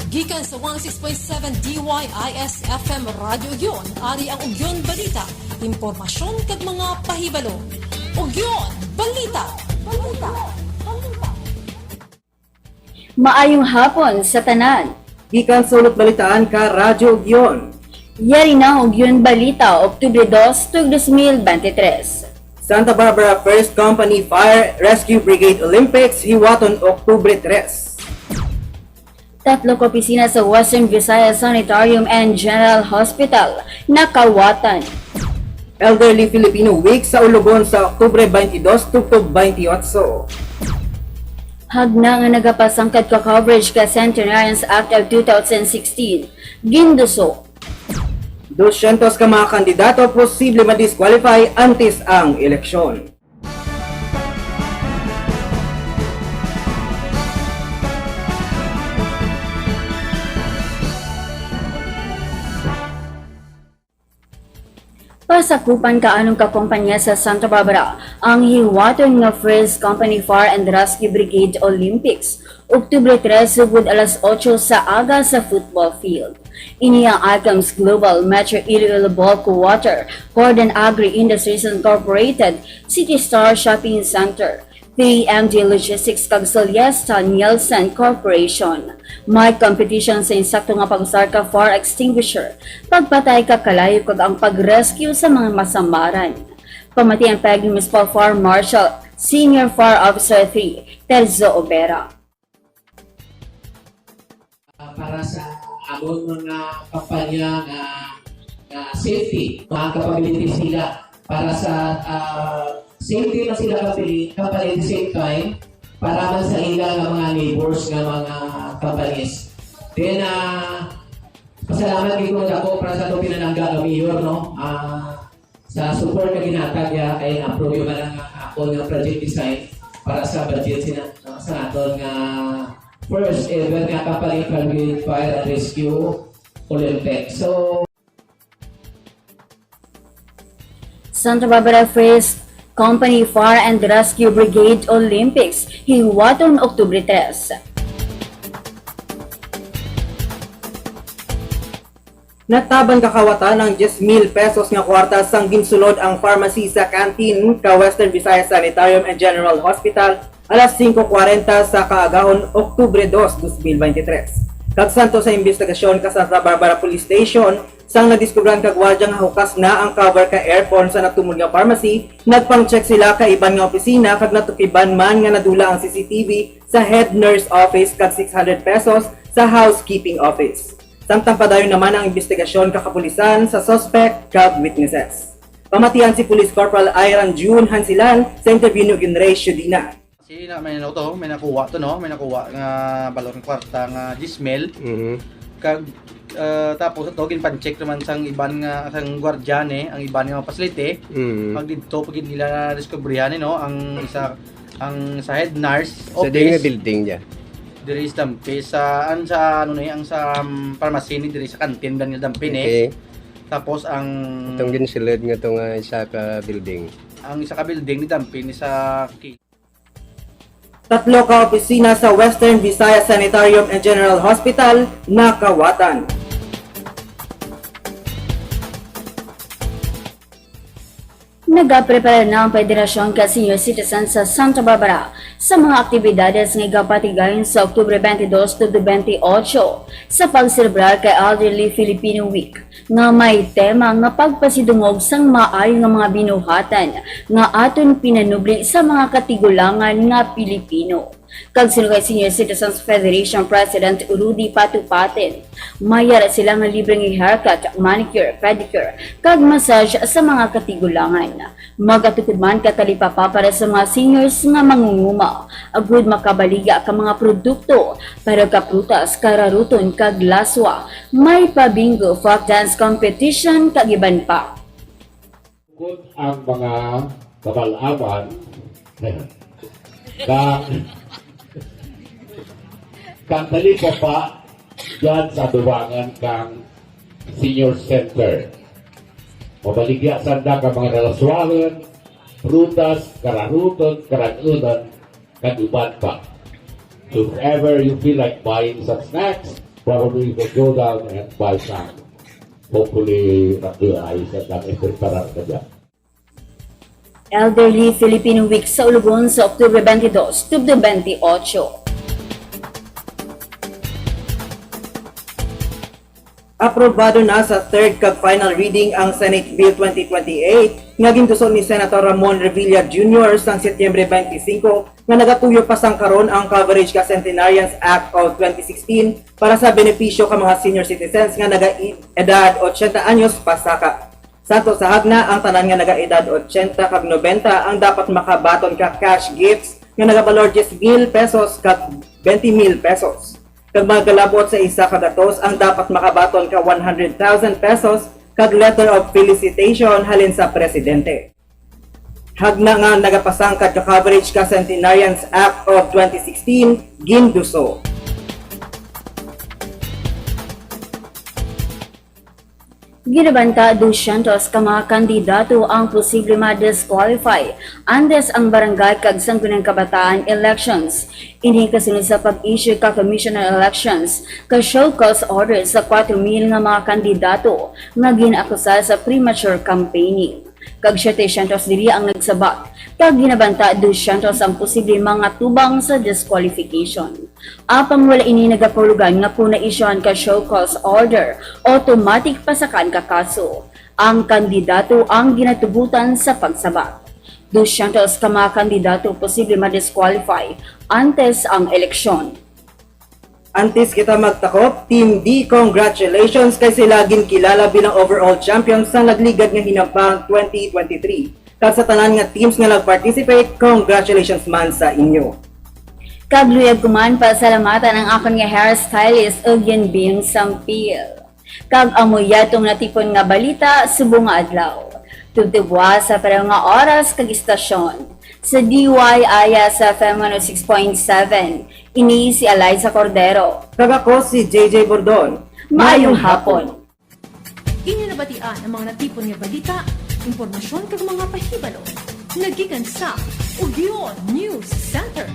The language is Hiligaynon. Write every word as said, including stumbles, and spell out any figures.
Gikan sa one oh six point seven D Y I S F M Radyo Ugyon, ari ang Ugyon Balita, impormasyon kag mga pahibalo. Ugyon Balita. Balita. Balita. Maayong hapon sa tanan. Gikan sa Hulot Balitaan ka Radyo Ugyon. Yari na ang Ugyon Balita, Oktubre dos, tuig dos mil bente tres. Santa Barbara First Company Fire Rescue Brigade Olympics, hiwaton Oktubre tres. Tatlo ka opisina sa Western Visayas Sanitarium and General Hospital nakawatan. Elderly Filipino Week sa Ulugon sa Oktubre twenty-two tubtob twenty-eight. Hagna nga nagapasangkad ka coverage ka Centenarians Act of two thousand sixteen, ginduso. Dosyentos ka mga kandidato posible ma-disqualify antes ang eleksyon. Pasakupan ka anom ka kompanya sa Santa Barbara ang hiwaton nga First Company Fire and Rescue Brigade Olympics, Oktubre tres, sugod alas otso sa aga sa football field. Ini ang Icons Global Metro Iloilo Bulk Water, Corden Agri Industries Incorporated, City Star Shopping Center, three M D Logistics kag Soliesta Nielsen Corporation. May competition sa insakto nga pag-usar ka fire extinguisher, pagpatay ka kalayo kag ang pag-rescue sa mga masamaran. Pamati ang Peg Municipal Fire Marshal, Senior Fire Officer three, Terzo Obera. Ah, para sa amon mga kampanya nga, nga safety, makakapability sila para sa, ah, safety man sila kapili-, kapalit, the same time para man sa ila nga mga neighbors nga mga companies. Then, ah, pasalamat gid ko dako para sa atong pinalangga nga mayor, no? Ah, sa support nga ginhatag niya kay na-approve man ang akon nga project design para sa budget sina, sa naton nga first ever nga Kapalit Fire and Rescue Olympic. So, Santa Barbara First Company Fire and Rescue Brigade Olympics, hiwaton Oktubre tres. Nataban kakawatan ang diyes mil pesos nga kwarta sang ginsulod ang pharmacy sa canteen ka Western Visayas Sanitarium and General Hospital alas singko kwarenta sa kaagahon, Oktubre dos, dos mil bente tres. Kag santo sa imbestigasyon ka Santa Barbara Police Station, sang nadiskubrahan ka gwardiya nga hukas na ang cover ka earphone sa natumod nga pharmacy, nagpang-check sila ka iban nga opisina kag natukiban man nga nadula ang C C T V sa head nurse office kag six hundred pesos sa housekeeping office. Samtang padayon naman ang imbestigasyon ka kapulisan sa suspect kag witnesses. Pamatian si Police Corporal Iron June Hansilan sa interview ni Ginrey Shudina. Si na, may ano to, may nakuha to, no? May nakuha nga balor nga kwarta nga diyes mil. Mhm. Kag, ah, tapos ito, ginpancheck naman sang iban nga, sang gwardiya ni, ang iban nga facility. Mhm. Pag didto, pag nila na-discoveryhan, eh, no? Ang isa, ang sa head nurse Sa di nga office. Building niya. Diri sa Dampi, sa, an, sa, ano ni, ang sa, um, pharmacy ni, diri sa canteen, Daniel Dampi ni. Okay. Tapos ang Itong ginsulod nga to nga isa ka building. Ang isa ka building ni Dampi ni sa ki- Tatlo ka opisina sa Western Visayas Sanitarium and General Hospital nakawatan. Nagaprepara na ang Federasyon ka Senior Citizens sa Santa Barbara sa mga aktibidades nga igapatigayon sa Oktubre twenty-two to twenty-eight sa pagselebrar kay Elderly Filipino Week, nga may tema nga pagpasidungog sang maayo nga mga binuhatan nga aton pinanubli sa mga katigulangan nga Pilipino. Kag suno kay Senior Citizens Federation President Rudy Patupatin, may yara sila nga libre nga haircut, manicure, pedicure, kag massage sa mga katigulangan. Magatukod man ka talipapa para sa mga seniors nga mangunguma, agud makabaligya ka mga produkto para ka prutas, kararuton, kag laswa. May pa bingo, folk dance competition, kag iban pa. Kung ang mga kabal-aman, kang, kang talipapa dyan sa duwangan kang senior center. Mabaligya sanda ka mga dalaswahan, prutas, kararuton, karanunan, kag uban pa. So if ever you feel like buying some snacks, Para we go down and buy some. Hopefully, mag-, ay, sa dami preparar ka dyan. Elderly Filipino Week sa Ulugon sa Oktubre twenty-two, twenty twenty-eight. Aprobado na sa third kag final reading ang Senate Bill twenty twenty-eight nga ginduso ni Senator Ramon Revilla Junior sang Setyembre twenty-five nga nagatuyo pa sang karon ang Coverage ka Centenarians Act of twenty sixteen para sa benepisyo ka mga senior citizens nga nagaedad eighty anyos pasaka. Sa to sa hagna, ang tanan nga nagaedad eighty kag ninety ang dapat makabaton ka cash gifts nga nagabalor diyes mil pesos kag twenty mil pesos. Kag mga galabot sa isa ka gatos ang dapat makabaton ka one hundred thousand pesos kag letter of felicitation halin sa presidente. Hagna nga nagapasangkad ka coverage ka Centenarians Act of twenty sixteen, ginduso. Ginabanta dusyentos ka mga kandidato ang posible ma-disqualify antes ang barangay kag sangguniang kabataan elections. Ini kasunod sa pag-issue ka Commission on Elections ka show cause order sa kwatro mil nga mga kandidato nga gin-akusar sa premature campaigning. Kag setecientos diri ang nagsabat, kag ginabanta dusyentos ang posible mga tubang sa disqualification. Apang wala ini nagakahulugan nga kon na-issuehan ka show cause order, automatic pasakan ka kaso. Ang kandidato ang ginatugutan sa pagsabat. Dusyentos ka mga kandidato posible ma-disqualify antes ang eleksyon. Antes kita magtakop, Team D, congratulations kay sila ginkilala bilang overall champion sa nagligad nga Hinampang twenty twenty-three. Kag sa tanan nga teams nga nag-participate, congratulations man sa inyo. Kag luyag ko man pasalamatan ang akon nga hairstylist, Ugyon Bing Sampil. Kag amo yadtong natipon nga balita subong nga adlaw. Tubtob sa pareho nga oras kag istasyon. Sa D Y I S F M one oh six point seven, ini si Eliza Cordero. Kag ako si J J Bordon. Maayong hapon. Inyo nabatian ang mga natipon nga balita, impormasyon kag mga pahibalo nga gikan sa Ugyon News Center.